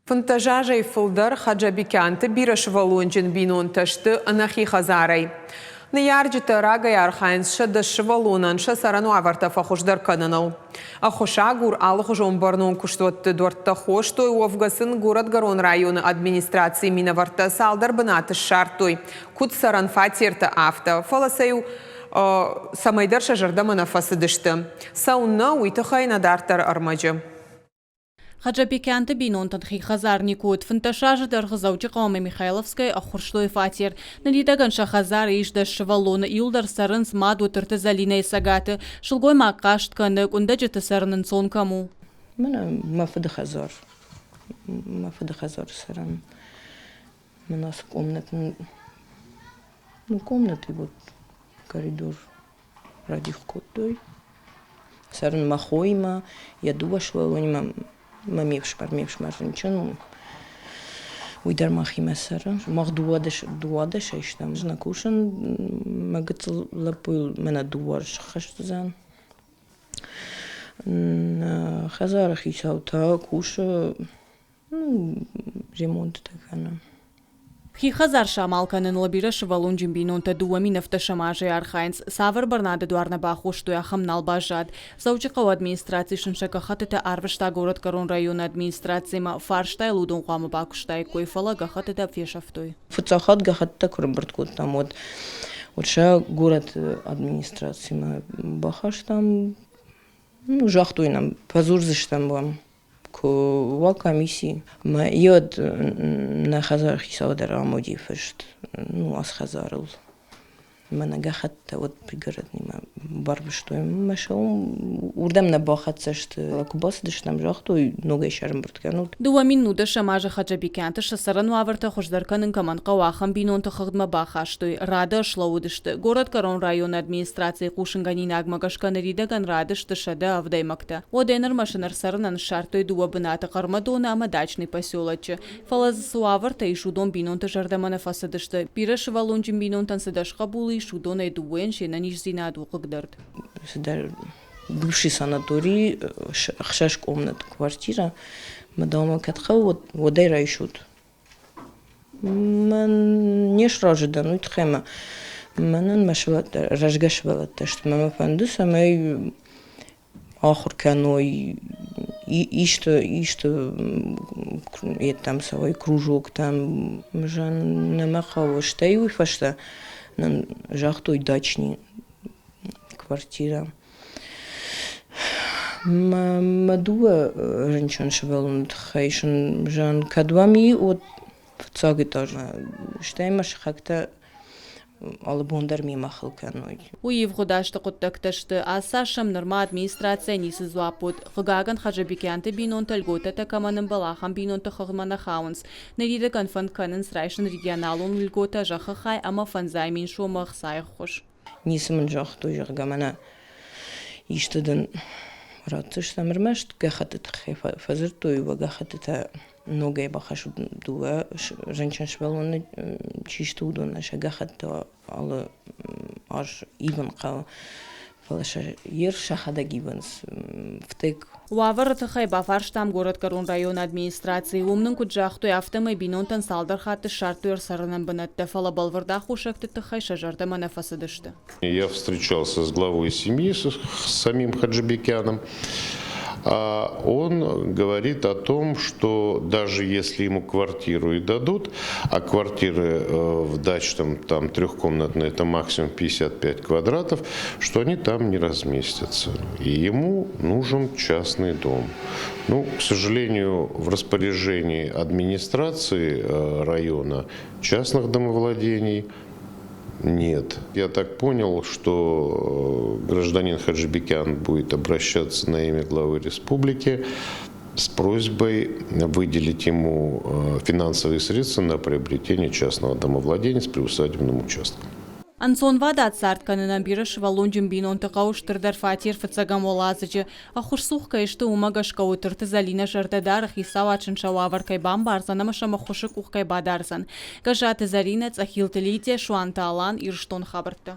15 азӕй фылдӕр Хаджабикянты бирӕсывӕллонджын бинонтӕ сты ӕнӕхи хӕдзарӕй. Ныййарджытӕ рагӕй архайынц сӕ дӕс сывӕллонӕн сӕ цӕрӕн уавӕртӕ фӕхуыздӕр кӕныныл. Ӕххуысагур алыхуызон бӕрнон куыстуӕтты дуӕрттӕ хостой, уӕвгӕ сын Горӕтгӕрон районы администрацийы минӕвӕрттӕ цалдӕр бынаты ссардтой, куыд цӕрӕн фатертӕ, афтӕ. Фӕлӕ сӕ иу цӕмӕйдӕр сӕ зӕрдӕмӕ нӕ фӕцыдысты. Цӕуыннӕ, уый тыххӕй нӕ дарддӕры ӕрмӕджы. Хаджабекянты бинонтӕн хи хӕдзар никуы уыд. 15 азы дӕргъы Дзӕуджыхъӕумӕ Михайловскӕйы ӕххуырстой фатер. Ныридӕгӕн сӕ хӕдзары ис 10 сывӕллоны, иуылдӕр цӕрынц мад Уытырты Зӕлинӕйы цӕгаты. Сылгоймаг хъаст кӕны, къуындӕджыты цӕрын ӕнцон кӕм у. Мӕнӕ мӕ фыды хӕдзар. Мӕ фыды хӕдзары цӕрӕм. Мӕн ацы комнат, ну, комнаты вот коридор радих кодтой. Цӕрын мӕ хоимӕ, йӕ дыууӕ сывӕллонимӕ мӕ ме фсымӕр, ме фсымӕр рынчын у. Уый дӕр махимӕ цӕры. Мах дыууадӕсӕй стӕм. Ӕз нӕ кусын, мӕ гыццыл лӕппуйыл мӕнӕ дыууӕ сыххӕст уыдзӕн. Нӕ хӕдзары хицау та кусы, ну, ремонттӕ кӕны. Хи хӕдзар самал кӕныныл бирӕсывӕллонджын бинонтӕ 2017 азӕй архайынц. Цавӕр бӕрнады дуар нӕ бахостой, ахӕм нал баззад. Дзӕуджыхъӕуы администраци сын сӕ гӕххӕттытӕ арвыста Горӕтгӕрон районы администрацимӕ. Фарстайыл уыдон хъуамӕ бакуыстаиккой, фӕлӕ гӕххӕттытӕ фесӕфтой. Фыццаг хатт гӕххӕттытӕ куы рымбырд кодтам, уӕд уӕд сӕ горӕты администрацимӕ бахастам. Ну, загътой нам, фӕдзурдзыстӕм уӕм. Куы уа комисси, мӕ йод нӕ хӕдзары хицау дӕр ам уыди фыст, ну, ацы хӕдзарыл. Мӕнӕ гӕххӕттӕ уӕд пригородныймӕ барвыстой. Мӕ сӕ уырдӕм нӕ бахӕццӕ сты. Куы бацыдыстӕм, загътой, ногӕй сӕрымбырд кӕнут. 2010 азы Хаджабекянты сӕ цӕрӕн уавӕртӕ хуыздӕр кӕнын кӕмӕн хъӕуы, ахӕм бинонты хыгъдмӕ бахастой. Рады слӕууыдысты. Горӕтгӕрон районы администрацийы хъусынгӕнинагмӕ гӕсгӕ ныридӕгӕн рады сты 107-мӕгтӕ. Уӕдӕй нырмӕ сын ӕрцӕрынӕн ссардтой дыууӕ бынаты Хъӕрмӕдоны ӕмӕ Дачный поселочы. Фӕлӕ дзы цы уавӕртӕ ис, уыдон бинонты зӕрдӕмӕ нӕ фӕцыдысты. Бирӕ сывӕллонджын бинонтӕн цы дӕс хъӕбулы ис, уыдонӕй дыууӕйӕн се нӕниздзинад у хъыгдард. Цыдӕр бывший санаторий, ӕхсӕз комнат квартира. Мӕ дӕумӕ кӕд хъӕуы, уӕд ӕй райсут. Мӕн не сразы дӕн уый тыххӕй ӕмӕ мӕнӕн мӕ сывӕллӕттӕ, рӕзгӕ сывӕллӕттӕ сты. Мӕ мӕ фӕнды, цӕмӕй ахуыр кӕной, исты, исты йедтӕм цӕуой кружоктӕм. Зӕн нӕ мӕ хъӕуы. Стӕй уый фӕстӕ нын загътой дачни квартирӕ. Мӕ дыууӕ рынчын сывӕллоны тыххӕй сын зӕгъын, кӕд уӕм и, уӕд фыццаг этажмӕ. Стӕй мӕ сыхӕгтӕ алы бон дӕр мемӕ хыл кӕной. Уый ивгъуыд азты хъуыддӕгтӕ сты. Ацы аз сӕм нырма администрацийӕ ницы дзуапп уыд. Хъыгагӕн, Хаджабекянты бинонтӕ льготӕтӕ кӕмӕн ӕмбӕлы, ахӕм бинонты хыгъдмӕ нӕ хауынц. Ныридӕгӕн фӕнд кӕнынц райсын регионалон льготӕ, зӕххы хай ӕмӕ 500 000 сомы ӕхцайы ӕххуыс. Ницы мын загътой, зӕгъгӕ, мӕнӕ исты дын ратдзыстӕм. Ӕрмӕст гӕххӕтты тыххӕй фӕдзырдтой, уӕ гӕххӕттытӕ ногӕй бахӕссут дыууӕ рынчын сывӕллоны чи сты, уыдонӕн сӕ гӕххӕттӕ алы аз ивын хъӕуы. Фӕлӕ сӕ ер сӕхӕдӕг ивынц ВТЭК. Уавӕры тыххӕй бафарстам Горӕтгӕрон районы администрацийы. Уым нын куыд загътой, афтӕмӕй бинонтӕн цалдӕр хатты ссардтой ӕрцӕрынӕн бынӕттӕ, фӕлӕ бӕлвырд аххосӕгты тыххӕй сӕ зӕрдӕмӕ нӕ фӕцыдысты. Я встречался с главой семьи, с самим Хаджибекяном. Он говорит о том, что даже если ему квартиру и дадут, а квартиры в дачном там трехкомнатные это максимум 55 квадратов, что они там не разместятся. И ему нужен частный дом. Ну, к сожалению, в распоряжении администрации района частных домовладений нет. Я так понял, что гражданин Хаджибекян будет обращаться на имя главы республики с просьбой выделить ему финансовые средства на приобретение частного домовладения с приусадебным участком. Ӕнцонвадат цард кӕнынӕн бирӕ сывӕллонджын бинонты хъӕуы стырдӕр фатер фыццӕгӕм уӕладзыджы. Ӕххуысцух кӕй сты, уымӕ гӕсгӕ Уытырты Зӕлинӕ зӕрдӕ дары, хицауад сын сӕ уавӕр кӕй бамбардзӕн ӕмӕ сӕм ӕххуысы къух кӕй бадардзӕн. Гӕззаты Зӕринӕ, Цъӕхилты Лидия, Суанты Алан, Ирыстоны хабӕрттӕ.